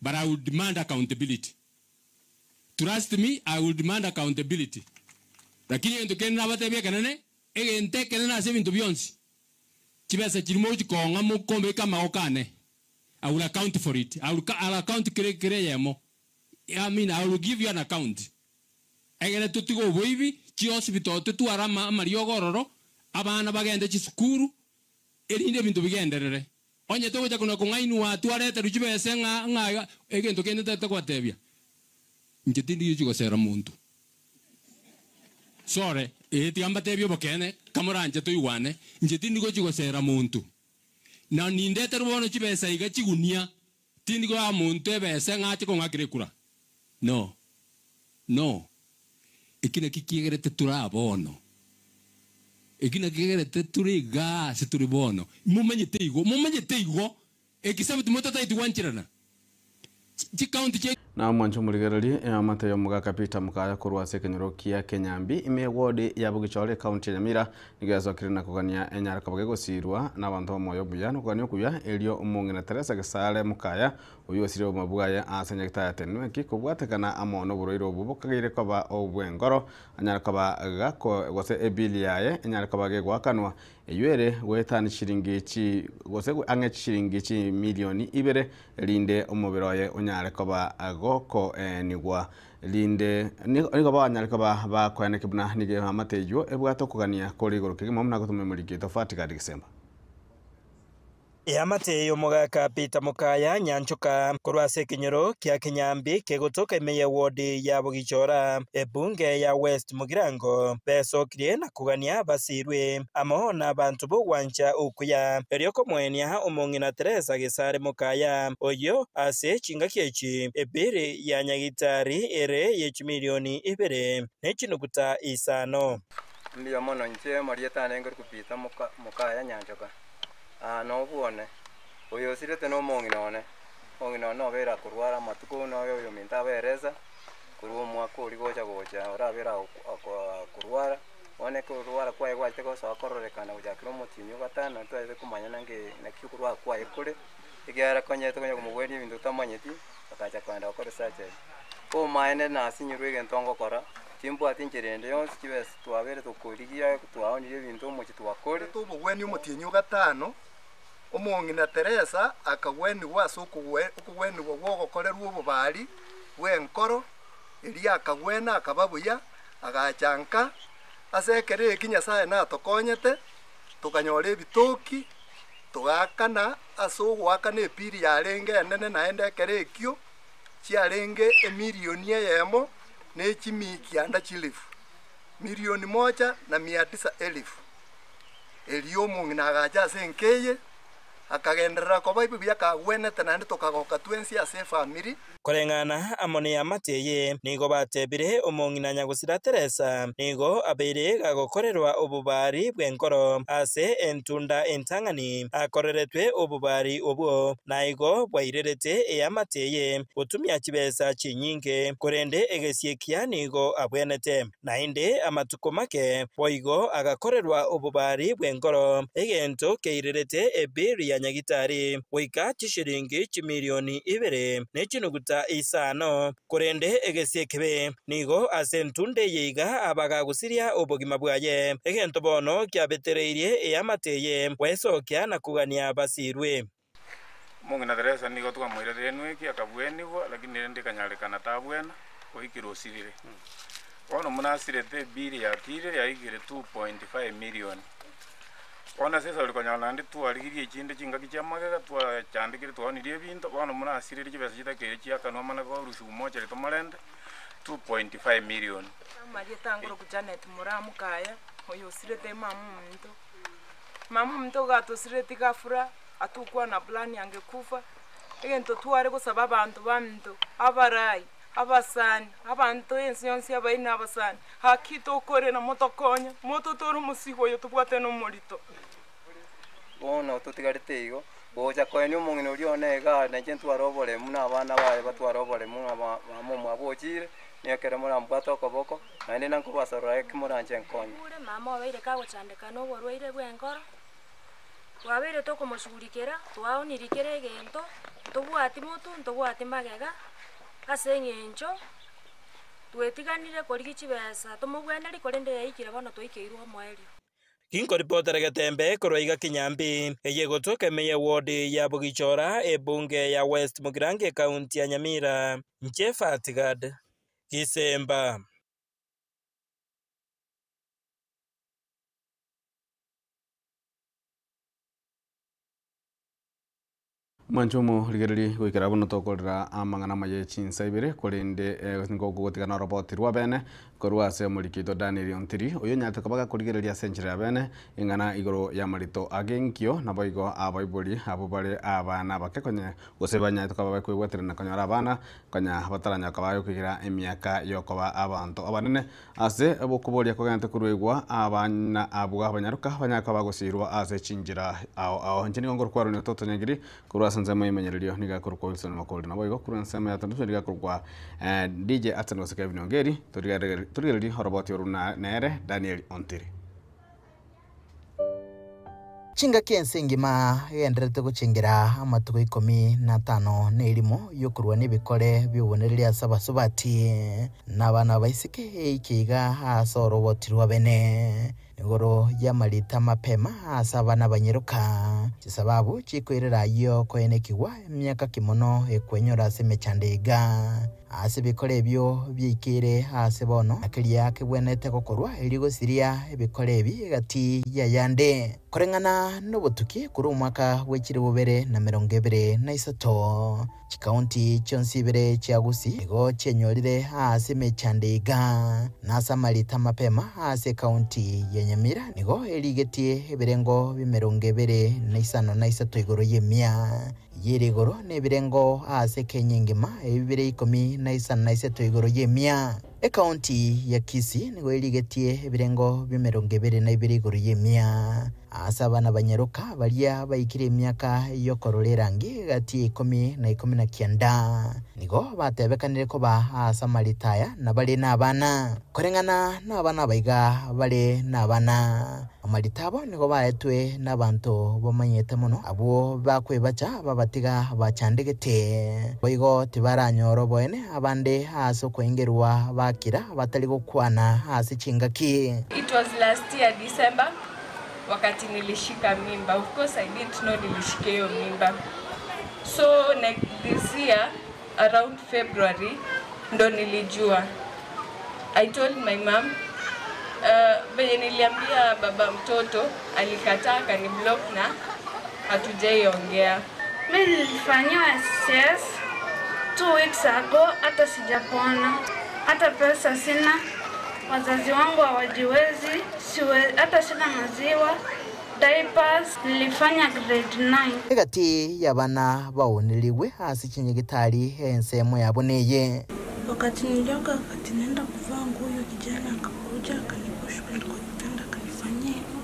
but I will demand accountability. Trust me, I will demand accountability. Lakini egento kende nabatebia ekenene, egento ekenene ase ebinto bionsi, chibesa chiria mochikong'a mokombeka amagoko ane, I will account for it. I will, I'll account kere kere eyemo. I mean, I will give you an account. Egere totige oboibi, chihospital totware ama amariogo ororo, abana bagende chisukuru, erinde ebinto bigenderere. Onye togocha kona kong'ainwa twareterwe chibese ng'a ng'a iga, egento kende ntagete kobatebia, inche tindi gochi gosera monto. Sore, ee tiga mbatebie obokeene, kamoranche toigwane, inche tindi gochi gosera monto. Na nindeterwe bono chibesa iga chigunia, tindi koa monto ebese ng'a ache kong'akera ekura. No. No. Eki nakio kiegerete tore aa bono. Eki nakio kegerete tore igaa ase tore bono. Momanyete igo, momanyete igo, except motatageti gwancherana. Chicounty chia. Na omwancho omorigererie eamate y'omogaka Peter Mukaya korwa ase ekenyoro kia Kenyambi ime eward ya Bogichore ekaunti ya Nyamira nigo yasokire na kogania enyare koba gegosirwa nabanto b'omoyo omuya nokogania okuya erio omong'ina Teresa Gesare Mukaya oyio osire obogima bwaye ase nyagitari ya Tenweki kobwatekana amo noborwaire obwo bokageire koba obw'engoro anyare koba gako gose ebili yaye enyare koba gegoakanwa Eyio ere goetania chishilingi chi gose ang'e chishilingi chimilioni ibere, erinde omobere oye onyare koba gokoenigwa. Rinde nigo banyare koba bakoenekia buna nigo eamate eyio ebwate okogania kore igoro kegima buna gotoma emoriki tofauti gadi Gisemba. Eamate y'omogaka Peter Mokaya Nyanchoka korwa ase ekenyoro kia Kenyambi kegotoka ime y'ewodi ya Bogichora, ebunge ya West Mugirango, besokirie na kogania basirwe amo nabanto b'ogwancha okuya, erio komoenia omong'ina Teresa Gesare Mokaya, oyio ase chingaki echi ebiri ya nyagitari ere ye chimilioni ibere ne chinuguta isano. Mbuya mono inche amarieta ane nkorokwa Peter Mokaya Nyanchoka. Aa nobwone, oyo osirete nomong'ina one, omong'ina one obeire akorwara amatuko noyo oyominto aberesa, korwa omwaka oria gocha gocha orabere akorwara, bono ekorwara kwaye gwachete gosoa kororekana gochakera omotienyi o gatano ntwaete komanya nge naki okorwara kwaye kore, ekiagera konyete konya komogwenia ebinto otamanyeti, akacha kogenda gokora esurgery. Omaene nasinyirwe egento ngokora, timbwati enchera ende yonsi chibesa twabeire tokorigia twaonirie ebinto omochie twakore. Tobogwenia omotienyi o gatano, omong'ina Teresa akagwenigwa ase okogwenigwa gw'ogokorerwa obobari bw'enkoro, erio akagwena akaba buya, agacha nka. Ase ekero eki Nyasae natokonyete, tokanyora ebitoki, togaakana ase ogoakana epiri yarenge enene naende ekero ekio, chiarenge emilioni eyemo ne chimia kianda chilifu, milioni moja na mia tisa elifu. Erio omong'ina agacha ase enka eye, akagenderera koba buya kagwenete naende tokagoka twensi ase efamiri. Koreng'ana amo neamate eye, nigo batebire omong'ina nyagosira Teresa nigo abeire gagokorerwa obobari bw'enkoro ase entunda entang'ani akoreretwe obobari obwo, na igo bwairerete eamate eye gotumia chibesa chinyinge, korende egesie ekiya nigo abwenete. Naende amatuko make boigo agakorerwa obobari bw'enkoro, egento keirerete ebiri ya nyagitari goika chishilingi chimilioni ibere ne chinuguta isano. Korende egesie ekebe nigo ase entunda eye iga abagagusiria obogima bwaye, egento bono kiabetereirie eamate eye gwesokia na kogania basirwe. Omong'ina Teresa nigo twamoirerire enweki akabwenigwa, lakini rende ekanyarekana tabwena, oikire osirire. Bono buna asirete ebili yatire yaikire 2.5 million. Bono ase esori konyora naende twarigirie echinde chingaki chia magega, twachandekire twaonirie ebinto, bono buna asirire chibesa chitakeire chiakanwa amana korusiwa mochari tomorente 2.5 million. Amarieta angoroku Janet Moraa Mokaya, oyo osirete mama ominto. Mama ominto iga atosireti ghafla, Atukwa na plan angekufa, egento tware gosaba abanto baminto, abarai, abasani, abanto ense yonsi abaini abasani, haki tokore na motokonye, mototore omosigo oyo tobwate nomorito. Bono totigarete igo, gocha koenia omong'ina oria one igaa, na inche ntware oboremu na abana baye batware oboremu ng'a mama omwabo ochire, nigo ekero morambwate okoboko, naende nankobasorora eki moranche nkonye. Ure mama obeire kagochandeka noborwaire bw'enkoro, twabeire tokomoshughulikera, twaonirie kera egento, ntobwati motwe, ntobwati magega, ase eng'encho twetiganire korigia chibesa tomobwenerie korende yaikire bono twaikeirwe omoerio. Ginkoripotera Getembe korwa iga Kinyambi, eye egotoka ime ye ward ya Bogichora, ebunge ya West Mugirango ekaunti ya Nyamira. Inche Fatgad Gisemba. Mwanche omorigererie goikera buna tokorera amang'ana amaya e chinsa ibere, korende nigo ogogotiga noroboti rwa bene korwa ase omoriki oito Daniel Ontiri, oyio onyarete koba gakorigereria ase enchera ya bene ing'ana igoro y'amarito ag'enkio, naboigo abaibori abwo bare abana abake konye gose banyarete koba bakoigweterana konyora abana konya bataranyora koba bagoikera emiaka y'okoba abanto abanene. Ase obokoboria kogente koruegwa abana abwo abanyaroka banyare koba bagosiirwa ase chinchera ao ao. Inche nigo nkorokwa Aroni Ototo Nyagiri, korwa ase ensemo y'emenyererio nigo akorokwa Wilson Makori, naboigo korwa ensemo ya Tanduswa nigo akorokwa DJ Atson gose Kevin Ongeri, torigererie oroboti oru nere Daniel Ontiri. Chingaki ense engima egendererete gochengera amatuko ikomi na atano na erimo y'okorwania ebikore bi'obonereria ase abasubati na abana abaiseke eike iga ase oroboti rwa bene igoro y'amarita amapema ase abana abanyeroka chisababu chikoirera ayio koenekigwa emiaka ki mono ekwenyora ase emechando iga. Ase ebikoro ebio biaikeire aase bono, na keria kegwenerete gokorwa erio gosiria ebikoro ebi egati y'ayande. Koreng'ana nobotuki korwa omwaka bwe chilifu bibere na emerongo ebere na isato, chikaunti chionsi ibere chia Gusii nigo chienyorire aase emechando iga, na ase amarita amapema aase ekaunti ya Nyamira nigo erigetie ebirengo bi'emerongo ebere na isano na isato igoro y'emia. Y'ere igoro nebirengo aase Kenya engima, ebi bire ikomi na isano na isato igoro y'emia. Ekaunti ya Kisii nigo erigetie ebirengo bi'emerongo ebere na ibere igoro y'emia. Aase abana banyaroka baria baikire emiaka y'okorora erangi egati ya ikomi na ikomi na kianda nigo batebekanire koba aase amarita aya na bare nabana. Koreng'ana nabana aba iga bare nabana. Amarita abo nigo baetwe nabanto bamanyete mono, abwo bakwebacha babatiga bachandegete. Boigo tibaranyora oboene abande ase okoengerwa bakira batari gokwana ase chingaki. It was last year December wakati nilishika mimba. Of course I didn't know nilishika hiyo mimba. So like this year around February ndo nilijua. I told my mom venye niliambia baba mtoto alikataa akaniblock na hatujaiongea. Mi nilifanyiwa CS 2 weeks ago, hata sijapona, hata pesa sina, wazazi wangu hawajiwezi, hata sina maziwa, diapers. Nilifanya grade 9. Egati y'abana baonerigwe ase chinyagitari ensemo yabo neye. Wakati nilioga, wakati naenda kuvaa nguo, huyo kijana akakuja akanipush kwa kitanda akanifanyia hivyo.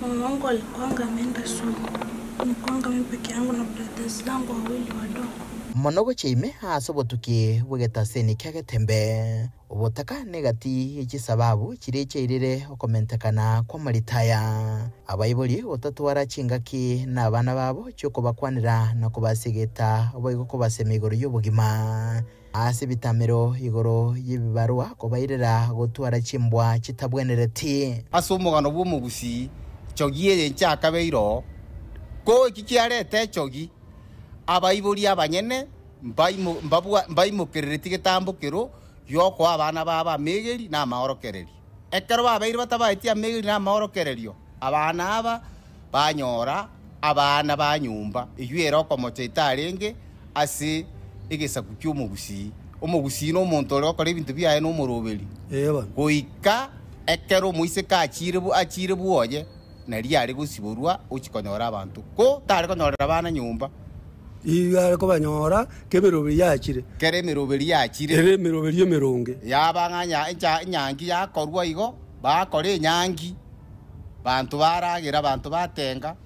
Mama wangu alikuanga ameenda soko, nilikuanga mimi peke yangu na brothers zangu wawili wadogo. Mono gochia ime ase obotuki bw'egetaseni kia Getembe, obotaka negati ye chisababu chiria chiairire okomentekana kw'amarita aya. Abaibori gotatwara chingaki nabana babo chi'okobakwanera na kobasegeta boigo kobasema igoro y'obogima ase ebitamero igoro y'ebibarua kobairera gotwara chimbwa chitabwenereti. Ase omogano bw'omogusii, chogi eye nchakabeire oo, ko eki kiareta echogi, abaibori abanyene mbaimokerereti getambokero gi'okoa abana babo amegeri na amaorokererio. Ekero babeire batabaeti amegeri na amaorokererio, abana aba banyora abana ba nyomba, eyio ere okomocha etarenge ase egesaku ki'omogusii. Omogusii nomonto ore gokora ebinto biaye nomoroberi, goika ekero omoiseke achiire bwoye, nario are gosiborwa ochia konyora abanto, ko tare konyorera abana nyomba. Igo are kobanyora k'emeroberi yachire. Kera emeroberi yachire. Ere emeroberi emeronge. Yaba ng'a enyangi yakorwa igo, bakora enyangi, banto baragera, abanto batenga.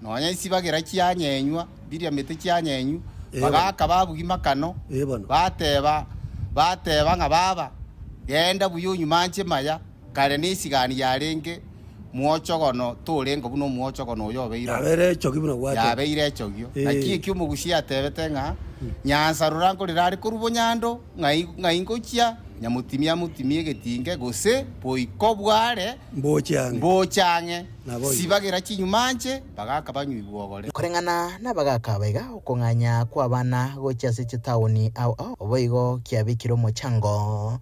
Nonya isibagera chianyenywa, biria mete chianyenywa, bagaaka babugia makano, bateba, bateba ng'a baba, genda buya onywe manche maya, kare nesigani yarenge mwochogono torenge buna omwochogono oyo obeire oo. Yabeire echogi buna gwateba. Yabeire echogio. Naki ekio omogusia atebete ng'a, Nyansa rora nkorera are korwa bonyando, ng'ai ng'ai ngochia, nyamotimia amotimie egetinge, gose boiko bware Mboche ang'e. mboche ang'e. Naboigo. Sibagera chinyumanche, bagaka banywa ibwogore. Koreng'ana nabagaaka abaiga, okong'anya kw'abana gochia ase chitaoni ao ao boigo kiabekire omochango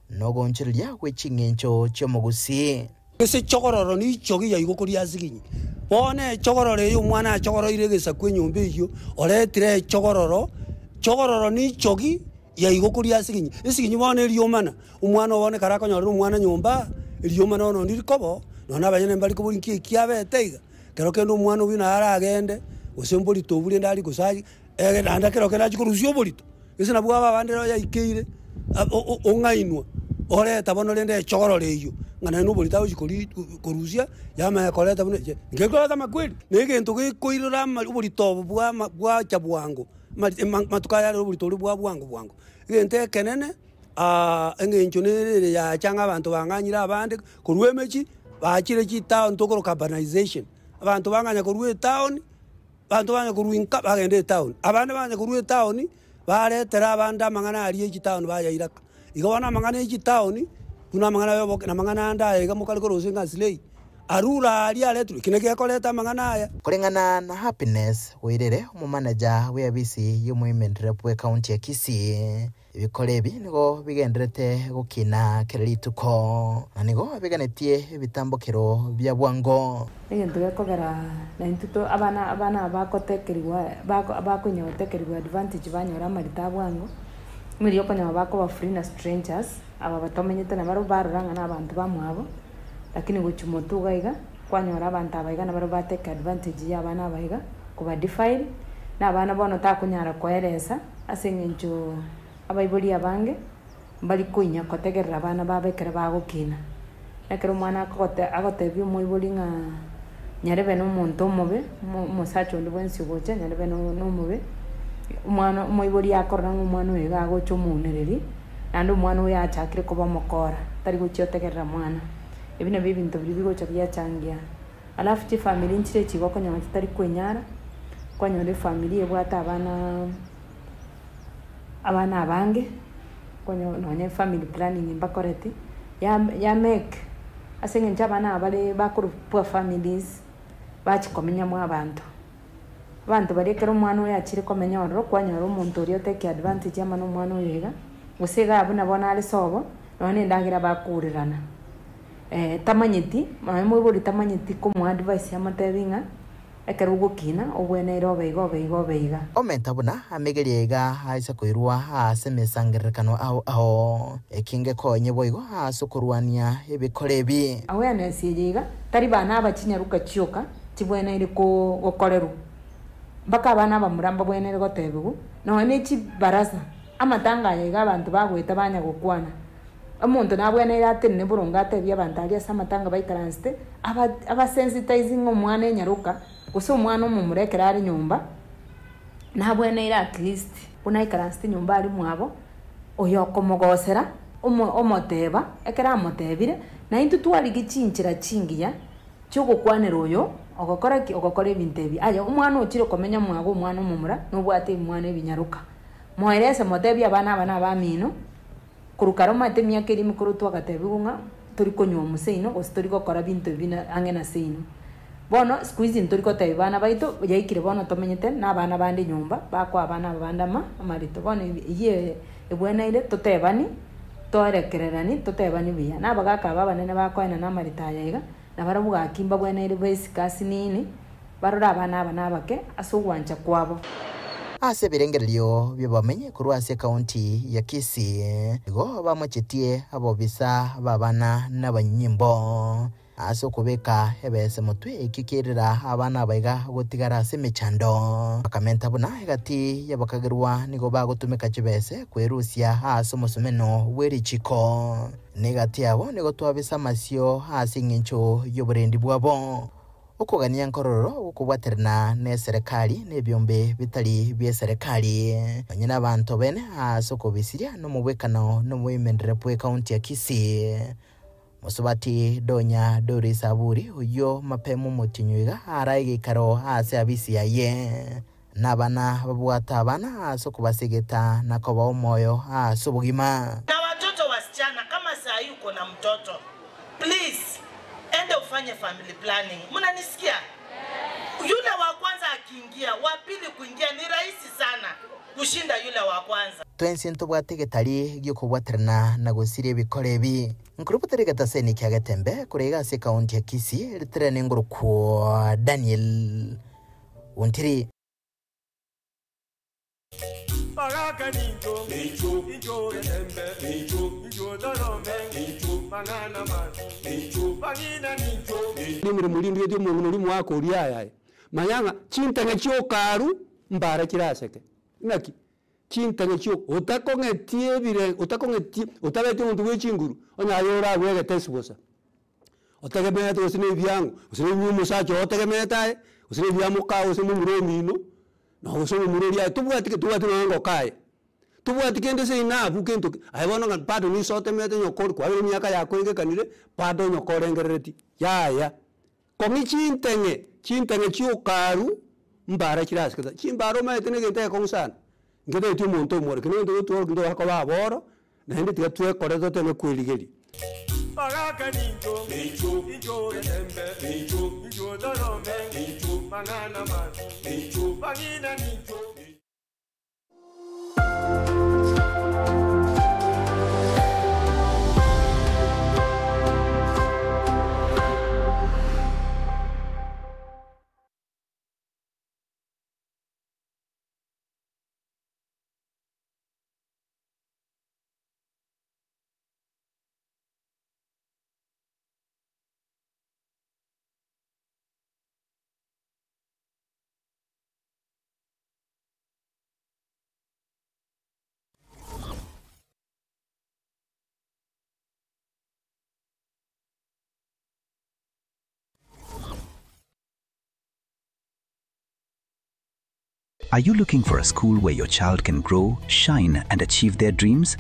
nogoonchoreria gwe ching'encho chi'omogusii. Ase echogororo nichogi yaigwa koria asiginyi. Bono echogororo eye omwana achogoroire egesaku enyomba eyio, oretire echogororo, chogororo nichogi yaigwa koria asiginyi. Esiginyi bono eriomana, omwana obo ekero akonyorera omwana nyomba, eriomana bono ndiri kobo, nonya abanyene mbari kobori nki eki abete iga. Kero kende omwana oyio naye aragende, gose mborito obwo rende aria gose aria, ege naende ekero kende achie korusia oborito, gese nabwo aba abande rero yaikeire, ong'ainwa, oreta bono rende echogororo eyio, ng'a naende oborito agochia kori korusia, yamanya koreta buna eche, nki ekoreta amakweri, na egento gekoirora ama oborito obo bwa ama bwacha bwango, amatuko aya arero oborito oria bwa bwango bwango. Egento ekenene, eng'encho nere ere yacha ng'a abanto bang'anyire abande korwa emechie, bachire chitown tokoroka urbanization, abanto bang'anya korwa etown, abanto bang'anya korwa inka bagenda etown, abande bang'anya korwa etown baretera abande amang'ana aria ya chitown bayairaka. Igo bono amang'ana ya chitown, buna amang'ana ya oboke na amang'ana ande aya iga mokare korwa gose ng'a asilei, arure aria areterwe, eki nakio gekoreta amang'ana aya. Koreng'ana na Happiness Oirere, omomanager bw'eabisi y'omoimentere bw'ecounty ya Kisii, ebikore ebi nigo bigendererete gokina kera rituko, na nigo biganetie ebitambokero bia bwango. Egento gekogera naintwe to abana abana aba bagotekerigwa bako bakonya gotekerigwa advantage banyora amarito a bwango, riria okonyora bakoba free na strangers, aba batomenyete nabarobwo barora ng'a na abanto bamwabo, lakini gochia motwe iga iga, kwanyora abanto aba iga nabarobwo ba take advantage ya abana aba iga, koba defile, na abana bono takonyara koeresa ase eng'encho abaibori abange mbari koinya kotegerera abana babo ekero bagokina. Ekero omwana akogote agotebia omoibori ng'a nyarebe na omonto omobe, omo omosacha onde bwensi ogocha nyarebe na na omobe, omwana omoibori akorora ng'a omwana oyo iga agocha omounereri, naende omwana oyo achakire koba omokora, tari gochia otegerera mwana. Ebi nabio ebinto biria bigocha biachangia. Alafu chifamiri nchire echi igo okonyora chitari kwenyara, kwanyora efamiri ebwate abana abana abange, kwanyora nonye family planning mbakoreti, ya ya make ase eng'encho abana aba bare bakorwa poor families, bachia komenya mwa abanto. Abanto baria ekero omwana oyo achire komenya ororo, kwanyora omonto oria o take advantage amo na omwana oyo iga, gose iga buna bono are sobo, nonya na endagera bakourerana. Tamanyeti, nonya moibori tamanyeti komoa advice amotebi ng'a ekero ogokina obweneire obe iga obe iga obe iga. Omenta buna amegeria iga aise koirwa ase emesangererekano ao ao, eki ngekonye boigo ase okorwania ebikora ebi. Awareness eye iga tari bana aba chinyaruka chioka chibweneire gokorerwa, mpaka abana abamura mbabweneire gotebigwa, nonya ne chibarasa, amatanga aya iga abanto bagoeta banya gokwana. Omonto nabweneire atenene boronge atebie abanto aria ase amatanga baikaransete, aba abasensitize ng'a omwana enyaroka, gose omwana omomura ekero are nyomba, nabweneire at least buna aikaransete nyomba aria mwabo, oyo okomogosera, omo omoteba, ekero amotebire, naintwe twarigia chinchera chingiya chi'ogokwanera oyo ogokora ki? Ogokora ebinto ebi. Aye omwana ochire komenya mwago omwana omomura, nobwate ebimwana ebinyaroka, moerese motebie abana aba nabamino. Korwa kare omanyete emiaka eria emekoro twagatebiwa ng'a tori konywa omo seino gose tori gokora binto ebi na ang'e na seino. Bono siku hizi ntori gotebia bana baito yaikire bono tomenyete na abana bande nyomba bakoa abana aba bande ama amarito. Bono eyio ebweneire totebani toerekererani totebani buya. Na abagaka aba abanene bakoenana amarito aya iga, nabarabwo gaki mbabweneire baisike ase nini, barore abana aba nabake ase ogwancha kwabo. Ase ebirengererio bi'abamenyi korwa ase ekaunti ya Kisii, nigo bamochetie abobisa b'abana n'abanyimbo ase okobeka ebese motwe ekio kierera abana abaiga gotigara ase emechando. Bakamenta buna egati y'abakagerwa nigo bagotumeka chibese kwerusia ase omosomeno bwe richiko. Na egati yabo nigo twabisa amasio ase engencho y'oborendi bwabo. Okogania nkororo gokobwaterana n'eserekari na ebiombe bitari bi'eserekari, nonye nabanto bene ase okobisiria nomobwekano nomoimenere bw'ekaunti ya Kisii. Mosubati Donya Doris Aburi, oyio mapema omotienyi oiga arae egeikaro ase abisi yaye, na abana babwate abana ase okobasegeta na kobaa omoyo ase obogima. Na watoto wasichana kama saa hii uko na mtoto please enda ufanye family planning mnanisikia? Yule wa kwanza akiingia wa pili kuingia ni rahisi sana kushinda yule wa kwanza. Twensi ntobwate egetari gi'okobwaterana na gosiria ebikoro ebi. Nkorobotera egetaseni kia Getembe korwa iga ase ekaunti ya Kisii, ritere nengorokwa Daniel Ontiri. Emeremo rindigetie omong'ina oria omwaka oria ayaye. Manya ng'a chintang'e chiokaru mbara chiraseke. Naki? Chintang'e chio otakong'etie ebire otakong'etie otabeti omonto bwe chinguru, onye aye oragwe egetesi bosa. Otegemeete gose na ebiango, gose na ebia omosacha oo otegemeete aye, gose na ebia mokao gose momura omino, na gose omomura oria aye tobwati ke tobwati nonya ngoko aye. Tobwati kende seino abwo kento ki, aye bono ng'a bado niso otemete onye okori kwabire emiaka yako egekanire, bado onye okorengereretie, yaya. Kong'i chinteng'e, chinteng'e chiokaru, mbara chirasikete. Chimbara omanyete na egento egekong'u sana, ngetebeti omonto omworo, ekio negento gotworo ki ntobakoba aboro, naende tiga twekore toteme kwerigeria. Are you looking for a school where your child can grow, shine, and achieve their dreams?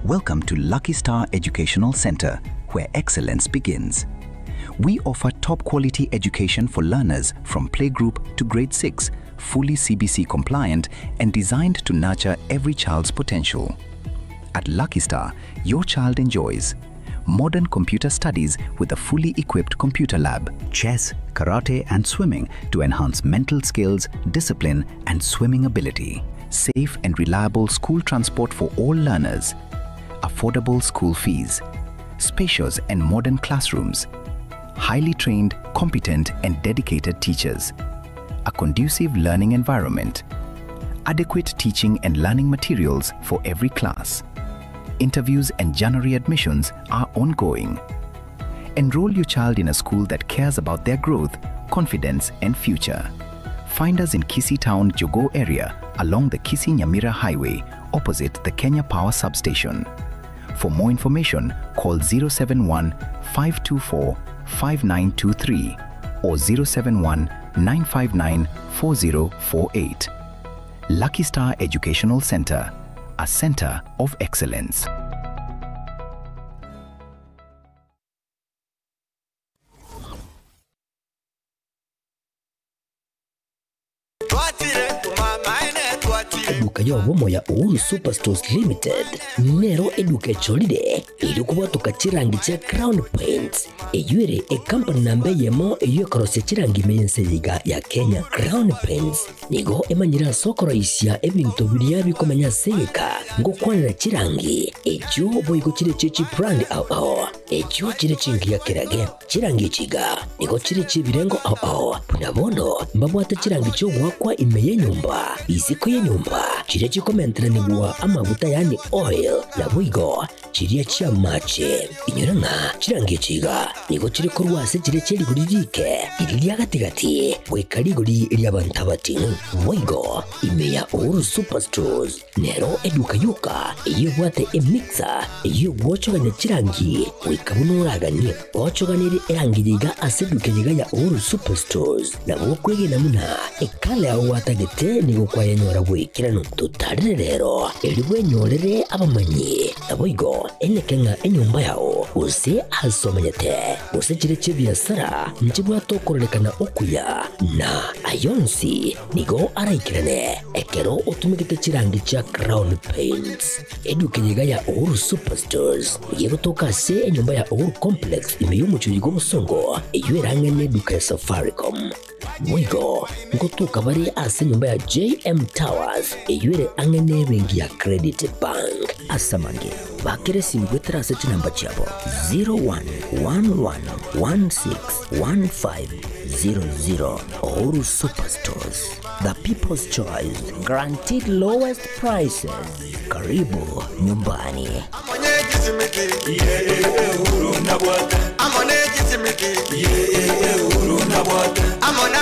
Welcome to Lucky Star Educational Center, where excellence begins. We offer top quality education for learners from playgroup to grade 6, fully CBC compliant and designed to nurture every child's potential. At Lucky Star, your child enjoys modern computer studies with a fully equipped computer lab, chess, karate, and swimming to enhance mental skills, discipline, and swimming ability, safe and reliable school transport for all learners, affordable school fees, spacious and modern classrooms, highly trained, competent, and dedicated teachers, a conducive learning environment, adequate teaching and learning materials for every class. Interviews and January admissions are ongoing. Enroll your child in a school that cares about their growth, confidence, and future. Find us in Kisii Town, Jogoo area along the Kisii Nyamira Highway, opposite the Kenya Power Substation. For more information, call 071 524 5923 or 071 959 4048. Lucky Star Educational Center, a center of excellence. Eduka y'obomo ya Uhuru Superstores Limited nero eduka echorire erio kobwatoka chirangi chia Crown Paints eyio ere ecompany namba eyemo eyio ekorosia chirangi ime y'ense eye iga ya Kenya. Crown Paints nigo emanyire ase okoroisia ebinto biria bikomenya ase egeka ngokwanera chirangi echio boigo chire chie chibrand ao ao echio chire chingiya kerage. Chirangi echi iga nigo chire chi'ebirengo ao ao, buna bono mbabwate chirangi chi'ogoakwa ime y'enyomba, isiko y'enyomba, chiria chikomenteranigwa amaguta yaani oil, naboigo chiria chi'amache. Inyora ng'a chirangi echi iga nigo chire korwa ase chiria chie rigori riike, riria ria gati-gati, goika rigori ri'abanto abating'u. Boigo ime ya Uhuru Superstores nero eduka yoka eyio ebwate emixer eyio egwochogania chirangi. Goika buna oraganie, ochoganirie erangi yiga ase eduka yiga ya Uhuru Superstores, nabo okwegena buna ekala yao gwatagete nigo kwayenyora bwaikeranu. Totarire rero erio bwenyorere abamanyi, naboigo eneke ng'a enyomba yao gose ase omanyete, gose chire chi'ebiasara nchibwate okororekana okuya, na ayonsi nigo araikerane ekero otumegete chirangi chia Crown Paints. Eduka eye iga ya Uhuru Superstores nigo egotoka ase enyomba ya Uhuru Complex ime y'omochie oyo bw'Obosongo, eyio erang'ane eduka ya Safaricom. Boigo ngotoka bare ase enyomba ya JM Towers eyio ere ang'e n'ebenki ya Credit Bank. Ase amange, bakera esimi goetera ase chinamba chiabo 0111161500. Uhuru Superstores, the people's choice, guaranteed lowest prices. Karibu nyumbani. Amone